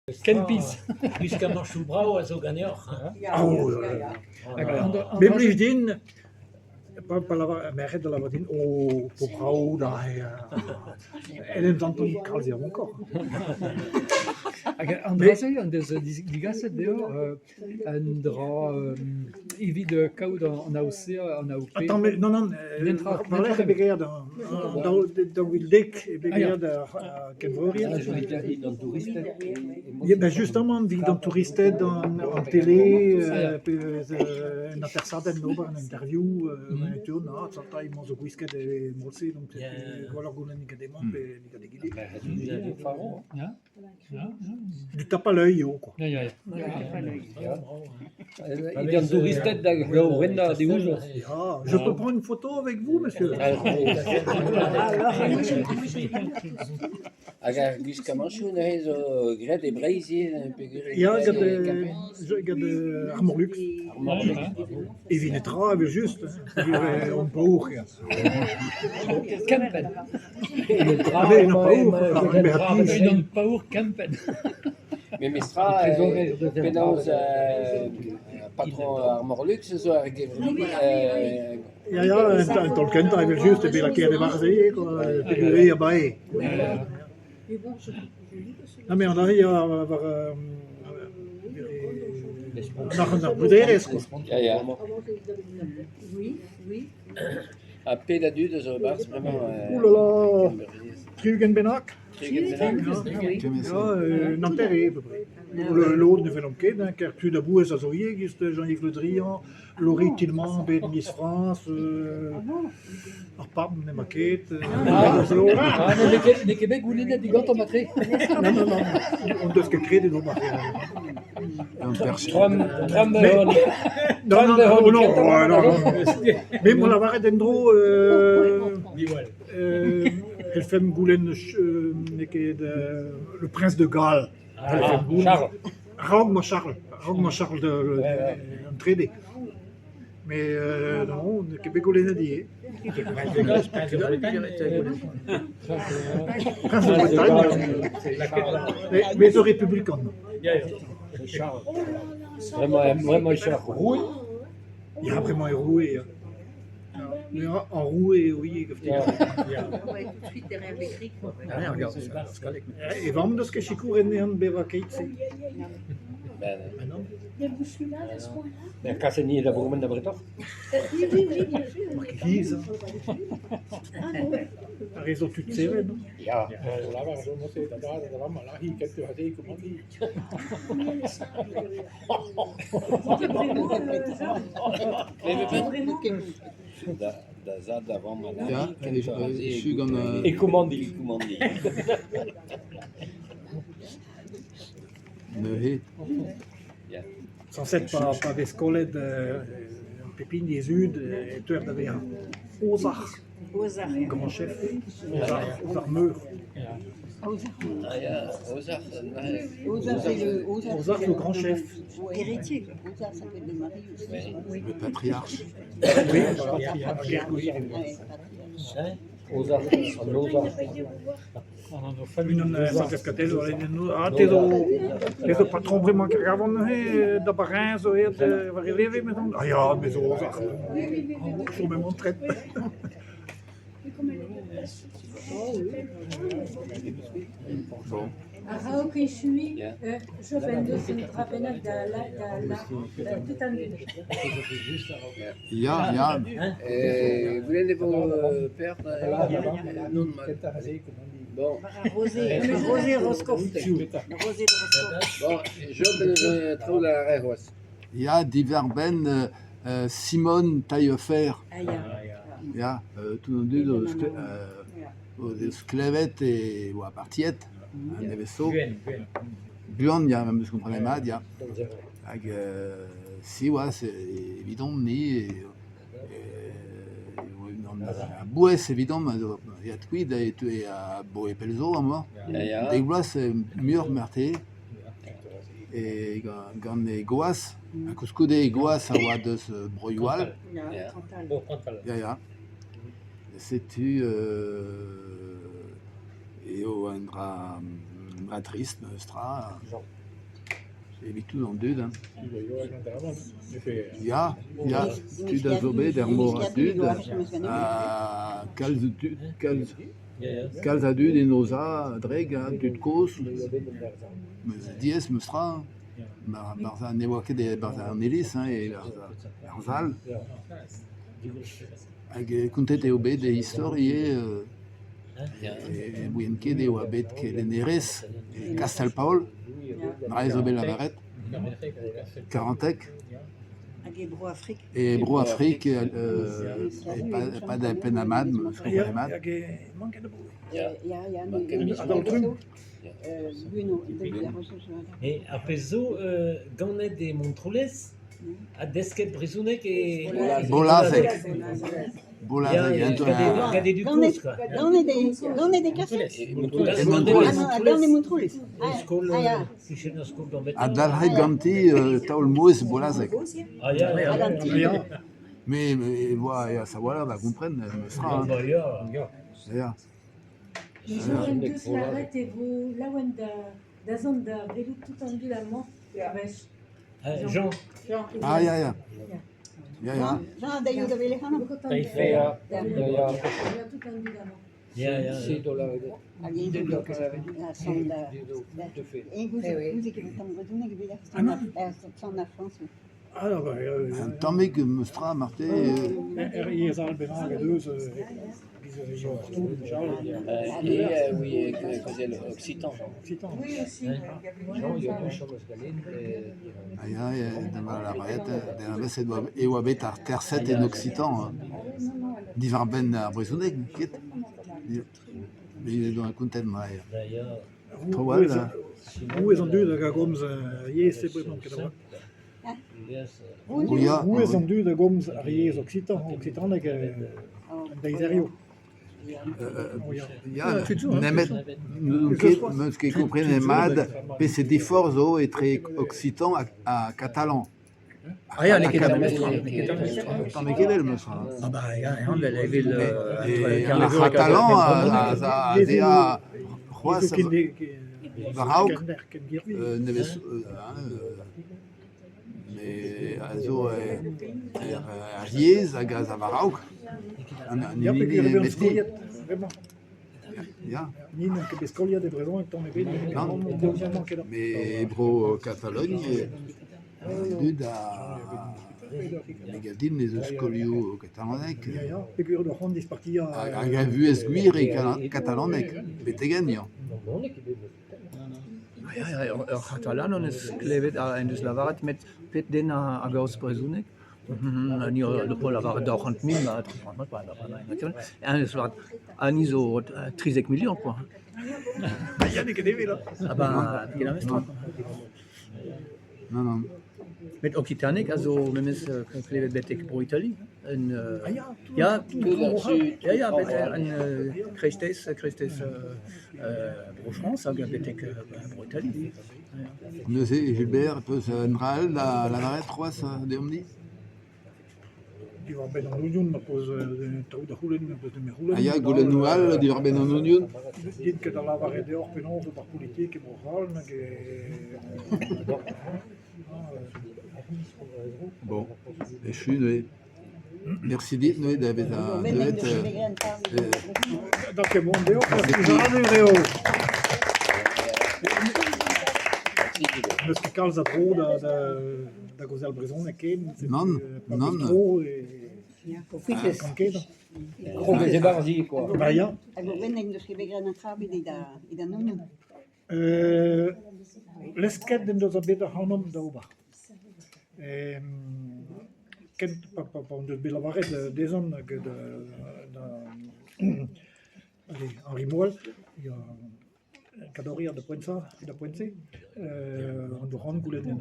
Kempiz. Gwiskamantoù brav a zo ganeoc'h hein. Oh me 'blij din pa pa lavar merc'hed a lavar din oh 'po brav da en em santan kalz yaouankoc'h. Hag an dra-se en deus degaset deoc'h un dra evit kaout an aozer, an AOP. Attends mais non non war-lerc'h eo bet graet an 2010 eo bet graet ar kenvreuriezh. Ya ben justement evit an touristed, an tele pe un atersadenn d'ober un interview emañ zo gwisket e mod-se donc gwelloc'h goulenn get hemañ pe get egile. Du tape à l'œil eo quoi. Ya, ya, ya. Evit an douristed da gaourennañ diouzhoc'h. Ya, je peux prendre une photo avec vous, monsieur? Hag ar gwiskamantoù neuze zo graet e Breizh ivez peogwir Ya, gant gant ar Morlux. Ar Morlux. Evit netra evel-just, hein, on paour. Kempenn. Unan paour kempenn. Memestra penaos patron ar Morlux zo ar gevredigezh. Ya, ya, un taol kentañ evel-just eo bet lakaet e-barzh ivez kwa, peogwir a bae. Non mais on arrive war war ar bruderezh kwa. Ya, ya. Ha pet a dud a zo e-barzh bremañ? Ouh là là, 60 bennak. 60 bennak. Ya, un hanter eo à peu près. Lod ne welomp ket, hein, kar tud a-bouez a zo ivez, just Jean-Yves Le Drian, Laurie Tillman bet Miss France, ar pab n'emañ ket. Ah, n'eo ket bet goulennet digantañ matre. Non, non, non, on deus ket kredet ober. Trump, Trump Non, non, non, non, non, non. Me 'mo lavaret en-dro c'hellfemp goulenn n'eo ket le prince de Galles. Charles. A-raok 'mañ Charles, a-raok 'mañ Charles an trede. Mais non, n'eo ket bet goulennet ivez. Prince de Bretagne, mais zo republikan. Bremañ bremañ e eo ar roue. Ya, bremañ eo roue, ya. Ar roue eo ivez gav din. E vamm 'deus ket sikouret anezhañ bevañ keit-se. Ben kaset ni da bourmen da bretoc'h. Mar ket hiziv. Ar re zo tud seven. Ya. Da, da zad da vamm Ya, echu gant E komandi. E komandi. Neuze. Sañset pa pa vez kollet pep hini e zud e teuer da vezañ ozhac'h. Grand chef, ozhac'h meur. Ah ya, ozhac'h, Ozhac'h le grand chef. Le patriarche. Oui, voilà, Ozhac'h, an ozhac'h. Unan Santez Katell zo ah te zo te zo patron bremañ Kergavan neuze da Barin zo aet war e leve mezañ ah ya me zo ozhac'h chom emañ tret. Bon. A-raok echuiñ, Job en deus un dra bennak da da tout an dud. Ya, ya. Goulennet e vo Per non mat. Bon. Rosé Roscoff. Rosé Roscoff. Bon, Job en deus traoù da lâret c'hoazh. Ya, diwar-benn Simone Taillefer. Ah ya. Ya, tout an dud o deus klevet e oa partiet an nevez zo. Buan ya, ma 'm eus komprenet mat, ya. Hag siwazh evidomp-ni a-bouez evidomp aet kuit e teue aboe pell zo amañ. Dek vloaz muioc'h marteze. E gant e gwaz, ha koulskoude e gwaz a oa deus broioù all. Ya, ya. Setu eo un dra... Un dra trist memes tra evit tout an dud hein. Ya, ya, tud a zo bet er mor a dud ha kalz tud, kalz, kalz a dud en o za a-drek ha tud kozh met diaes memes tra hein barzh ne oa ket e-barzh an iliz hein e-barzh ar sal hag kontet eo bet e istor ivez Ne ouien ket e oa bet kelennerez e Kastell-Paol, dre zo bet lavaret, Karanteg. Hag e Bro-Afrik. E Bro-Afrik e-pad Penn-ar-Mad, Penn-ar-Mad. Ar pezh zo ganet e Montroulez ha desket brezhoneg e Bolazeg. Bolazeg, Gant e dud-kozh kwa. Ganet e Kastell? E Montroulez. Ganet e Montroulez. Skol, kichen ar skol d'an Ha dalc'het ganti taol-mouezh Bolazeg. Ah ya, ya. Mais e voa e a-walc'h da gompren memes tra. Bah ya. Ya. Joan deus lâret e vo laouen da zont da welout tout an dud amañ ur wech. Jean. Ah ya ya. Ya ya. Jean daio da welet ac'hanomp. Ya, ya. Tout an dud amañ. Ya, ya. Hag eñ zo da Eñ gouzout ket tamm brezhoneg evit ar Frañs. Un tammig memes tra marteze. Er yezh all bennak deus Et oui, kaozeal occitan. Occitan. Oui, aussi. Ah ya, ya, da lavaret da e oa bet ar tercet en occitan diwar-benn ar brezhoneg, ket? Mais doa kontet ma Traoù all. Rouez an dud hag a gomz yezh-se bremañ ket a-walc'h. O ya. Rouez an dud a gomz ar yezh occitan, oksitaneg an deiz-hiziv. Ya, nemet n'ouzon ket, 'meus ket komprenet mat peseurt diforc'h zo etre occitan ha katalan. Ah ya, n'eo ket ar memes tra, n'eo ket ar memes tra. Tamm ket evel memes tra. Ah bah ya, heñvel evel Ar c'hatalan a zea c'hoazh war-raok nevez me a zo ar yezh hag a za war-raok. An hini nemeti. Ya. Ni n'omp ket bet skoliet e brezhoneg tamm ebet. Nann. Met e bro Katalogn an dud a me gav din ez eus skolioù katalaneg. Hag a vuhez gwir e katalaneg, betek-henn ya. Ur c'hatalan hon eus klevet en deus lavaret met pet den a gaoz brezhoneg ? Ni ho lavaret 200 000 ha ni zo 13 million kwa. Ya, n'eo ket evel. Ah ben, n'eo ket ar memes tra. Non, non. Met okitaneg a zo memes klevet betek Bro-Itali. En, ya, ya, ya, bet en kreisteiz, kreisteiz Bro-Frañs hag betek Bro-Itali. Neuze, Gilbert, peus un dra all da lavaret c'hoazh deomp-ni? Diwar-benn an ognon ma peus traoù da c'houlenn, ma peus nemet c'houlenn. Ah ya, goulennoù all diwar-benn an ognon? Dit ket da lavaret deoc'h penaos ober politik e Bro-C'hall nag e... Bon, echu neuze. Mersi dit neuze da vezañ deuet. Da ket mont deoc'h, plijadur eo. N'eus ket kalz a dro da, da, da gaozeal brezhoneg ken. Nann, nann. Tro e... Ket. Krog ez e-barzh quoi. Ba ya. Hag o wenneg n'eus ket bet graet an tra ebet e da nonioù. Lesket en deus bet ac'hanomp da ober. Kent pa hon deus bet lavaret dezhañ hag da Henri Moal, kadoriad da poent-se, hon doa c'hoant goulenn.